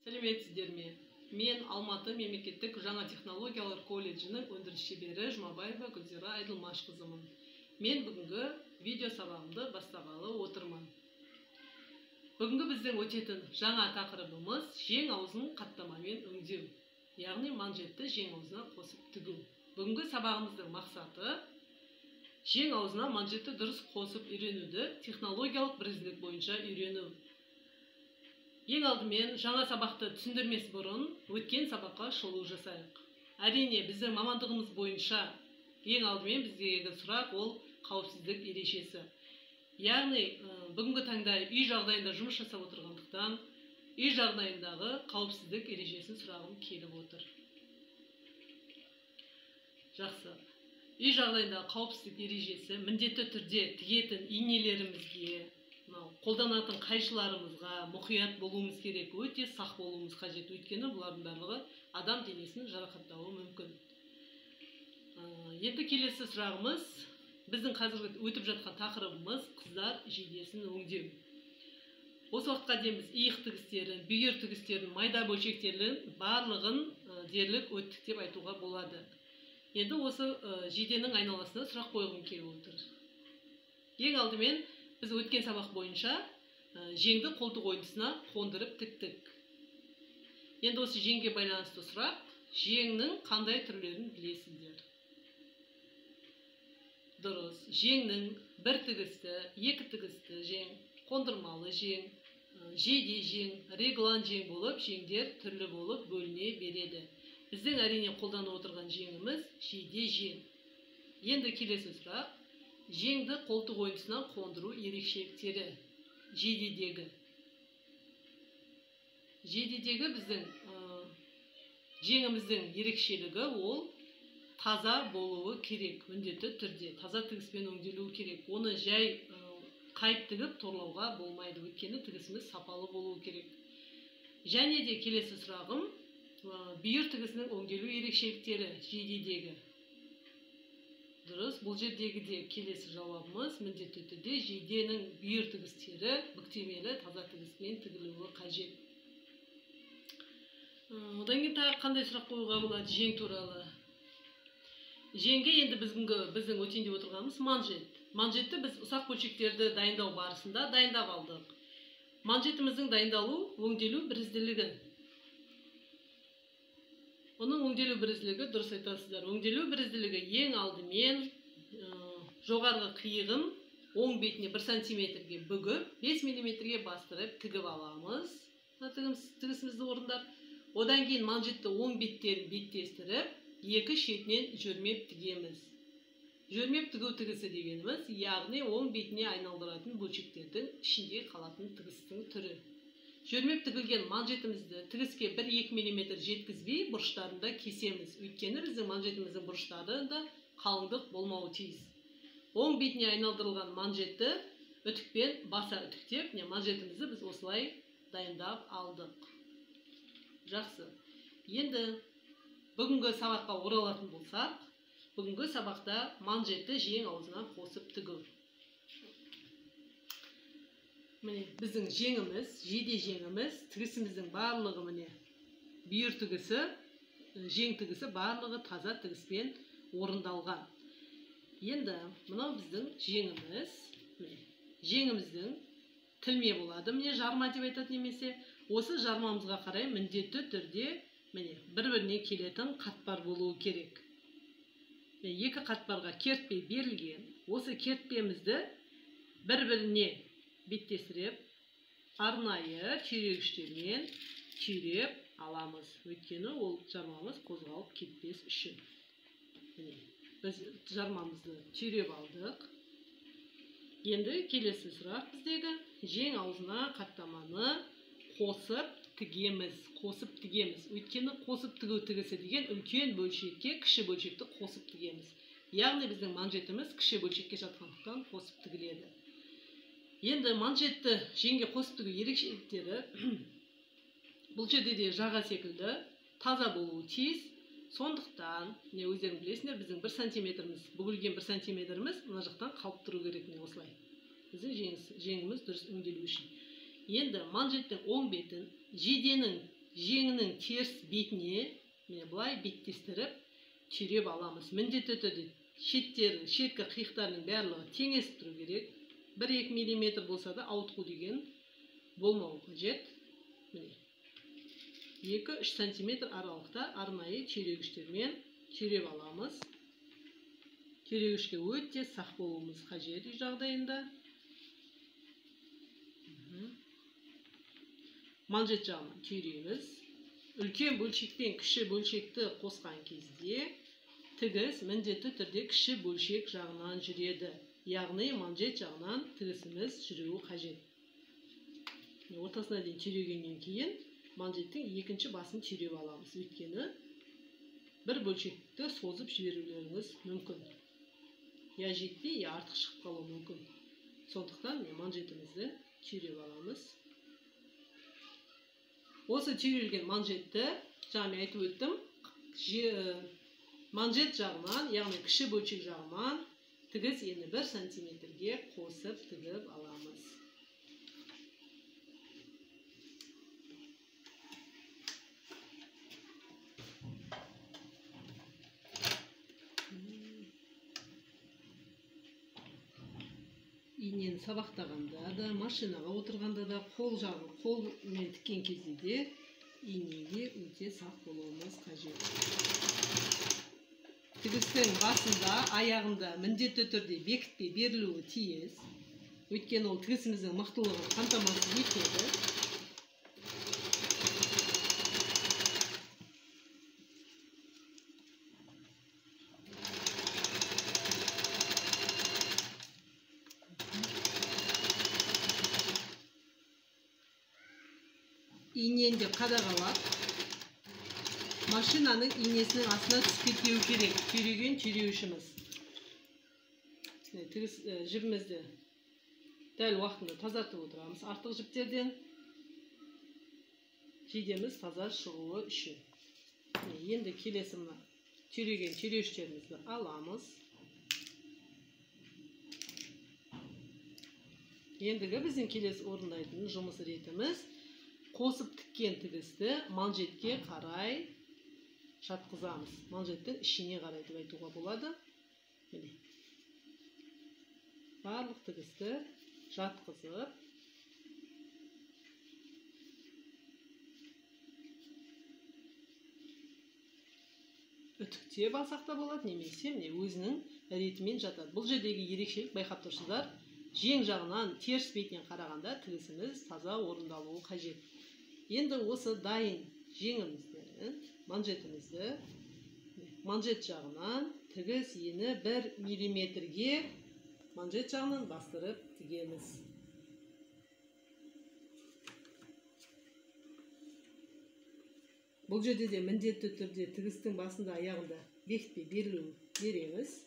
Сәлеметсіздер ме? Мен Алматы мемлекеттік жаңа технологиялар колледжінің өндіріс шебері Жұмабаева Гүлзира Айдылмашқызымын. Мен бүгінгі видео сабағымды бастағалы отырмын. Бүгінгі біздің өтетін жаңа тақырыбымыз жең аузын қаттамамен өңдеу, яғни манжетті жең аузына қосып тігу. Бүгінгі сабағымыздың мақсаты жең аузына манжетті дұрыс қосып үйренуді технологиялық бірізділік бойынша үйрену. Ең алдымен жаңа сабақты түсіндірмес бұрын өткен сабаққа шолу жасайық. Әрине, біздің мамандығымыз бойынша ең алдымен біздегі сұрақ ол қауіпсіздік ережесі. Яғни, бүгінгі таңда үй жағдайында жұмыс жасап отырғандықтан, үй жағдайындағы қауіпсіздік ережесін сұрағым келіп отыр. Жақсы. Үй жағдайындағы қауіпсіздік ережесі міндетті түрде тігетін инелерімізге, қолданатын қайшыларымызға мұқият болуымыз керек, өте сақ болуымыз қажет, өйткені бұлардың барлығы адам денесін жарақаттауы мүмкін. Енді келесі сұрағымыз, біздің қазіргі өтіп жатқан тақырыбымыз қыздар жейдесін өңдеу. Осы уақытқа дейін біз иық тігістерін, бүйір тігістерін, майда бөлшектерін барлығын дерлік өттік деп айтуға болады. Енді осы жейденің айналасына сұрақ қойғым келіп отыр. Ең алдымен біз өткен сабақ бойынша жеңді қолтық ойындысына қондырып тіктік. Енді осы жеңге байланысты сұрақ, жеңнің қандай түрлерін білесіздер? Дұрыс, жеңнің бір тігісті, екі тігісті жең, қондырмалы жең, жейде жең, реглан жең болып, жеңдер түрлі болып бөліне береді. Біздің әрине қолданып отырған жеңіміз жейде жең. Енді келесі сұрақ, жеңді қолтық ойындысына қондыру ерекшеліктері. Жейдедегі. Жейдедегі біздің жеңіміздің ерекшелігі ол таза болуы керек, міндетті түрде таза тігіспен өңделуі керек. Оны жай қайып тігіп торлауға болмайды, өйткені тігісіміз сапалы болуы керек. Және де келесі сұрағым, бүйір тігісінің өңделу ерекшеліктері жейдедегі. Дұрыс, бұл жердегі де келесі жауабымыз міндетті түрде жейденің бүйір тігістері бүктемелі таза тігіспен тігілуі қажет. Одан кейін тағы қандай сұрақ қоюға болады жең туралы? Жеңге енді біздің өтейін деп отырғанымыз манжет. Манжетті біз ұсақ бөлшектерді дайындау барысында дайындап алдық. Манжетіміздің дайындалу, өңделу бірізділігі. Оның өңделу бірізділігі, дұрыс айтасыздар, өңделу бірізділігі ең алдымен жоғарғы қиығын оң бетіне 1 сантиметрге бүгіп, 5 миллиметрге бастырып тігіп аламыз. Тігісімізді орындап. Одан кейін манжетті оң беттерін беттестіріп, екі шетінен жөрмеп тігеміз. Жөрмеп тігу тігісі дегеніміз, яғни оң бетіне айналдыратын бөлшектердің ішінде қалатын тігістің түрі. Жөрмеп тігілген манжетімізді тігіске 1-2 мм жеткізбей бұрыштарында кесеміз. Өйткені біздің манжетіміздің бұрыштарында қалыңдық болмауы тиіс. Оң бетіне айналдырылған манжетті үтікпен баса үтіктеп, манжетімізді біз осылай дайындап алдық. Жақсы. Енді бүгінгі сабаққа оралатын болсақ, бүгінгі сабақта манжетті жең аузына қосып тігу. Міне, біздің жеңіміз, жейде жеңіміз, тігісіміздің барлығы міне, бүйір тігісі, жең тігісі барлығы таза тігіспен орындалған. Енді мынау біздің жеңіміз, міне, жеңіміздің тілме болады, міне жарма деп айтады немесе, осы жармамызға қарай міндетті түрде міне бір-біріне келетін қатпар болуы керек. Екі қатпарға кертпе берілген, осы кертпемізді бір-біріне беттестіріп, арнайы түйрегіштермен түйреп аламыз. Өйткені ол жармамыз қозғалып кетпес үшін. Міне, біз жармамызды түйреп алдық. Енді келесі сұрақ біздегі жең аузына қаттаманы қосып тігеміз, қосып тігеміз. Өйткені қосып тігу тігісі деген үлкен бөлшекке кіші бөлшекті қосып тігеміз. Яғни біздің манжетіміз кіші бөлшекке жатқандықтан қосып тігіледі. Енді манжетті жеңге қосып тігу ерекшеліктері бұл жерде де жаға секілді таза болуы тиіс. Сондықтан, міне өздерің білесіңдер, біздің 1 сантиметріміз, бүгілген 1 сантиметріміз мына жақтан қалып тұру керек, міне осылай. Біздің жеңіміз дұрыс өңделу үшін. Енді манжеттің оң бетін жейденің Жеңінің теріс бетіне міне былай беттестіріп түйреп аламыз. Міндетті түрде шеттері, шеткі қиықтарының барлығы теңесіп тұру керек. 1-2 миллиметр болса да ауытқу деген болмауы қажет. Міне 2-3 сантиметр аралықта арнайы түйрегіштермен түйреп аламыз. Түйрегішке өте сақ болуымыз қажет үй жағдайында. Манжет жағынан түйрейміз. Үлкен бөлшекпен кіші бөлшекті қосқан кезде тігіс міндетті түрде кіші бөлшек жағынан жүреді. Яғни манжет жағынан тігісіміз жүруі қажет. Ортасына дейін түйрегеннен кейін манжеттің екінші басын түйреп аламыз. Өйткені бір бөлшекті созып жіберулеріңіз мүмкін. Я жетпей, я артық шығып қалуы мүмкін. Сондықтан манжетімізді түйреп аламыз. Осы түйрелген манжетті, жаңа мен айтып өттім, манжет жағынан, яғни кіші бөлшек жағынан тігіс ені 1 сантиметрге қосып тігіп аламыз. Инені сабақтағанда да, машинаға отырғанда да, қол жағы қолмен тіккен кезде де инеге өте сақ болуымыз қажет. Тігістің басында, аяғында міндетті түрде бекітпе берілуі тиіс. Өйткені ол тігісіміздің мықтылығын қамтамасыз етеді. Инені де қадағалап, машинаның инесінің астына түсіп кетпеу керек түйреген түйреуішіміз. Тігіс жібімізді дәл уақытында тазартып отырамыз артық жіптерден, жейдеміз таза шығуы үшін. Енді келесі мына түйреген түйреуіштерімізді аламыз. Ендігі біздің келесі орындайтын жұмыс ретіміз қосып тіккен тігісті манжетке қарай жатқызамыз. Манжеттің ішіне қарай деп айтуға болады. Міне. Барлық тігісті жатқызып, үтіктеп алсақ та болады, немесе міне өзінің ретімен жатады. Бұл жердегі ерекшелік байқап тұрсыздар, жең жағынан теріс бетінен қарағанда тігісіміз таза орындалуы қажет. Енді осы дайын жеңімізді, манжетімізді манжет жағынан тігіс ені 1 миллиметрге манжет жағынан бастырып тігеміз. Бұл жерде де міндетті түрде тігістің басында аяғында бекітпе берілуін береміз.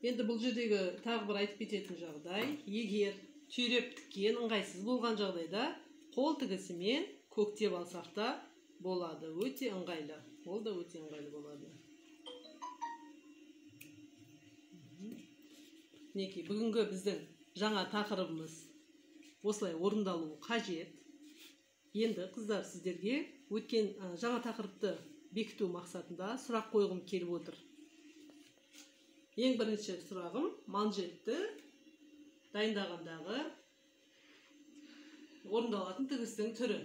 Енді бұл жердегі тағы бір айтып кететін жағдай, егер түйреп тіккен ыңғайсыз болған жағдайда қол тігісімен көктеп алсақ та болады, өте ыңғайлы. Ол да өте ыңғайлы болады. Мінекей, бүгінгі біздің жаңа тақырыбымыз осылай орындалуы қажет. Енді қыздар, сіздерге өткен жаңа тақырыпты бекіту мақсатында сұрақ қойғым келіп отыр. Ең бірінші сұрағым, манжетті дайындағандағы орындалатын тігістің түрі.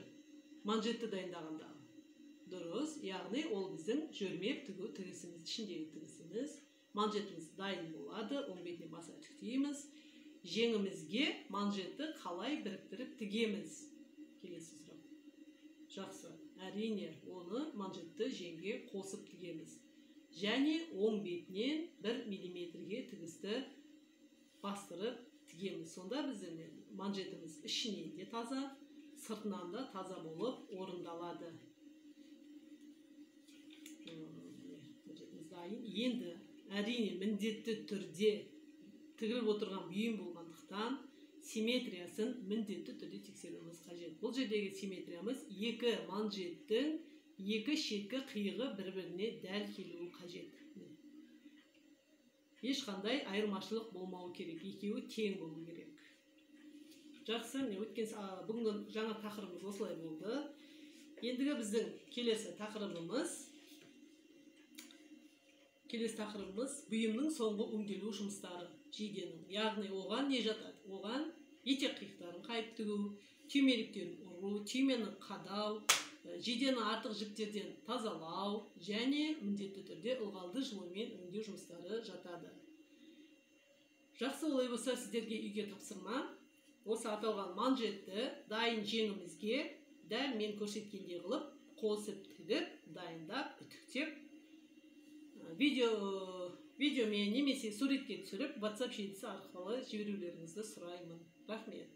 Манжетті дайындағандағы. Дұрыс, яғни ол біздің жөрмеп тігу тігісіміз, ішіндегі тігісіміз. Манжетіміз дайын болады, оң бетіне баса үтіктейміз. Жеңімізге манжетті қалай біріктіріп тігеміз? Келесі сұрақ. Жақсы, әрине оны манжетті жеңге қосып тігеміз. Және оң бетінен 1 миллиметрге тігісті бастырып тігеміз. Сонда біздің манжетіміз ішінен де таза, сыртынан да таза болып орындалады. Манжетіміз дайын. Енді әрине міндетті түрде тігіліп отырған бұйым болғандықтан симметриясын міндетті түрде тексеруіміз қажет. Бұл жердегі симметриямыз екі манжеттің екі шеткі қиығы бір-біріне дәл келуі қажет. Ешқандай айырмашылық болмауы керек, екеуі тең болу керек. Жақсы, міне өткен бүгінгі жаңа тақырыбымыз осылай болды. Ендігі біздің келесі тақырыбымыз бұйымның соңғы өңделу жұмыстары жиденің. Яғни оған не жатады? Оған етек қиықтарын қайып тігу, түймеліктерін ұру, түймені қадау, жидені артық жіптерден тазалау және міндетті түрде ылғалды жылумен өңдеу жұмыстары жатады. Жақсы, олай болса сіздерге үйге тапсырма. Осы аталған манжетті дайын жеңімізге дәл мен көрсеткендей қылып қосып тігіп, дайындап, үтіктеп, видеомен немесе суретке түсіріп WhatsApp желісі арқылы жіберулеріңізді сұраймын. Рахмет.